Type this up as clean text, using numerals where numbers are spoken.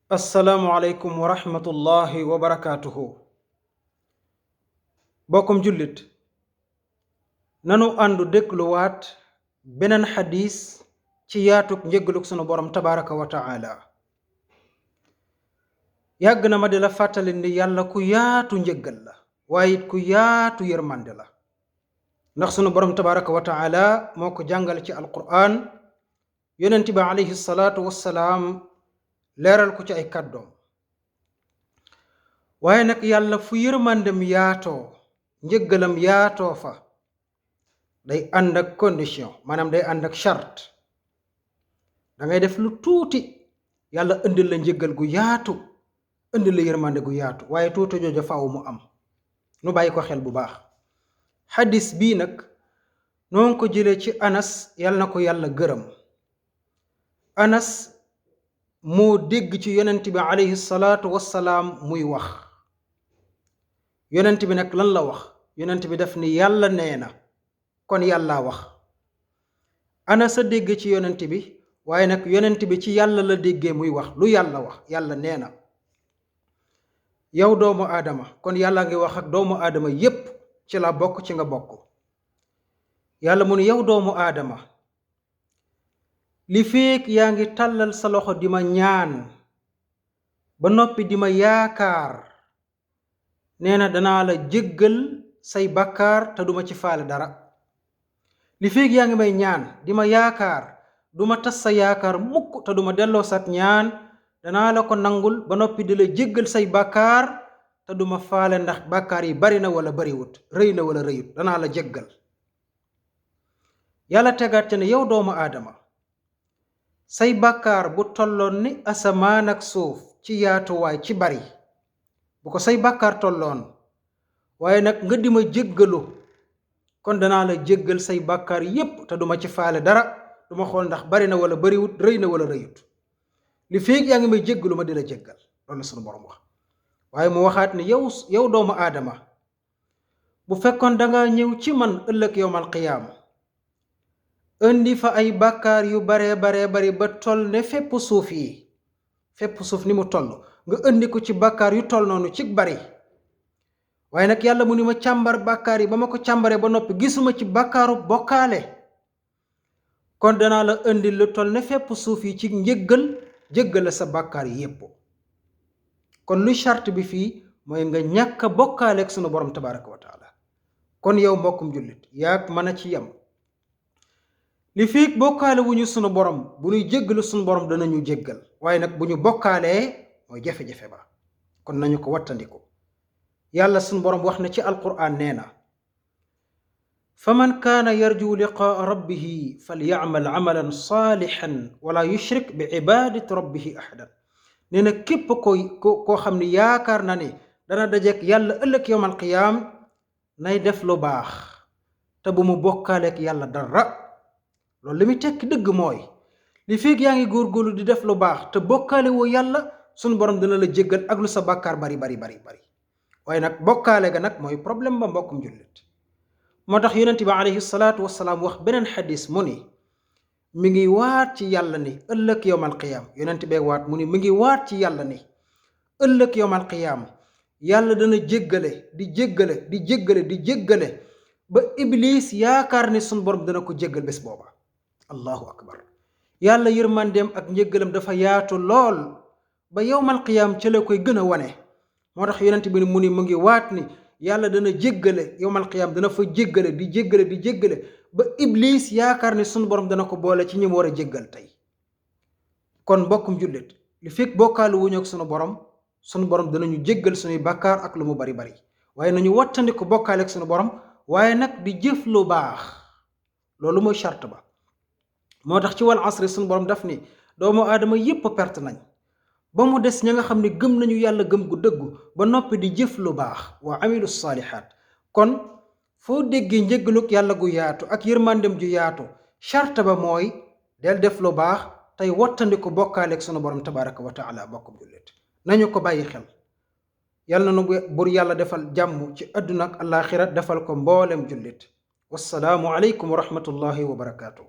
asalaamualeykum wa rahmatullahi wa barakaatuhu. bokkum jullit nanu àndu dégluwaat beneen xadis ci yaatuk njëggaluk sunu borom tabaraka wa taala. yàgg na ma di la fàttali ni yàlla ku yaatu njëggal la waaye it ku yaatu yërmande la, ndax sunu borom tabaraka wa taala moo ko jàngale ci alquran. yonent bi alayhi salaatu wassalaam leeral ko ci ay kàddoom. waaye nag yàlla fu yërmandem yaatoo njëggalam yaatoo fa day ànd ak condition, maanaam day ànd ak charte. da ngay def lu tuuti yàlla indil la njëggal gu yaatu, indil la yërmande gu yaatu, waaye tuuti jooju faaw mu am. nu bàyyi ko xel bu baax. xadis bii nag noo ngi ko jëlee ci Anas, yàlla na ko yàlla gërëm. Anas moo dégg ci yonent bi alayhi salaatu wassalaam muy wax. yonent bi nag lan la wax? yonent bi def ni yàlla nee na, kon yàlla wax. Anas a dégg ci yonent bi, waaye nag yonent bi ci yàlla la déggee muy wax lu yàlla wax. yàlla nee na yow doomu aadama, kon yàlla ngi wax ak doomu aadama yépp, ci la bokk, ci nga bokk. yàlla mu ne yow doomu aadama, li feek yaa ngi tàllal sa loxo di ma ñaan ba noppi di ma yaakaar, nee na danaa la jéggal say bakkaar te duma ci faale dara. li feek yaa ngi may ñaan di ma yaakaar, duma tas sa yaakaar mukk te duma delloo sat ñaan, danaa la ko nangul ba noppi di la jéggal say bakkaar te duma faale ndax bakkaar yi bari na wala bariwut, rëy na wala rëyut, danaa la jéggal. yàlla tegaat ne yow doomu aadama, say bàkkaar bu tolloon ni asamaan ak suuf ci yaatuwaay, ci bari, bu ko say bàkkaar tolloon, waaye nag nga di ma jéggalu, kon danaa la jéggal say bàkkaar yépp te duma ci faale dara, duma xool ndax bari na wala bariwut, rëy na wala rëyut. li feeg yaa ngi may jéggalu ma di la jéggal. loolu la sunu borom wax. waaye mu waxaat ne yow doomu aadama, bu fekkoon danga ñëw ci man ëllëg yowmal qiyaama indi fa ay bàkkaar yu baree bari ba toll ne fépp suuf yi, fépp suuf ni mu toll, nga indi ko ci bàkkaar yu toll noonu ci bari. waaye nag yàlla mu ni ma càmbar bàkkaar yi, ba ma ko càmbaree ba noppi gisuma ci bàkkaaru bokkaale, kon danaa la indi lu toll ne fépp suuf yi ci njëggal, jéggal sa bàkkaar yi yépp. kon lu charte bi fii mooy nga ñàkk a bokkaale ak sunu borom tabaraka wa taala. kon yow mbokkum jullit yaag mën a ci yem. li fiig bokkaale wu ñu sunu borom, bu ñuy jéggalu sunu borom danañu jéggal, waaye nag bu ñu bokkaalee mooy jafe-jafe ba. kon nañu ko wattandiku. yàlla sunu borom wax na ci alquran, nee na fa man kaana yarju liqaa rabbihi falyacmal camalan saalixan wala yushrik bi cibaadati rabbihi ahadan. nee na képp koo xam ne yaakaar na ne dana dajeek yàlla ëllëg yowmal qiyaam, nay def lu baax te bu mu bokkaaleek yàlla dara. loolu li muy tekki dëgg mooy li feeg yaa ngi góorgóorlu di def lu baax te bokkaale woo yàlla, sunu borom dina la jéggal ak lu sa bàkkaar bari. waaye nag bokkaale ga nag mooy problème ba, mbokkum jullit. moo tax yonent bi alayhi salaatu wassalaam wax beneen xadis mu ni mi ngi waat ci yàlla ni ëllëg yowmal qiyaam, yonent bee waat mu ni mi ngi waat ci yàlla ni ëllëg yowmal qiyaam yàlla dana jéggale di jéggale ba iblis yaakaar ni sunu borom dana ko jéggal bés booba. allahu akbar. yàlla yërmandeem ak njéggalam dafa yaatu lool ba yowmal qiyaam ca la koy gën a wane. moo tax yonent bi mu ni mu ngi waat ni yàlla dana jéggale yowmal qiyaam, dana fa jéggale di jéggale ba iblis yaakaar ni sunu borom dana ko boole ci ñi mu war a jéggal tey. kon mbokkum jullit li fekk bokkaalu wuñu ak sunu borom danañu jéggal sunuy bàkkaar ak lu mu bari. waaye nañu wattandiku bokkaale ak sunu borom, waaye nag di jëf lu baax. loolu mooy charte ba. moo tax ci wal asri sunu borom daf ni doomu aadama yépp perte nañ, ba mu des ña nga xam ne gëm nañu yàlla gëm gu dëggu ba noppi di jëf lu baax, wa amilu saalihaat. kon foo déggee njëggaluk yàlla gu yaatu ak yërmandem ju yaatu, charte ba mooy del def lu baax tey wattandiku bokkaale ak sunu borom tabaraka wa taala. bokkum jullit nañu ko bàyyi xel. yàlla na bur yàlla defal jàmm ci àdduna ak àllaaxira, defal ko mboolem jullit. wassalaamu aleykum wa rahmatullahi wa barakaatu.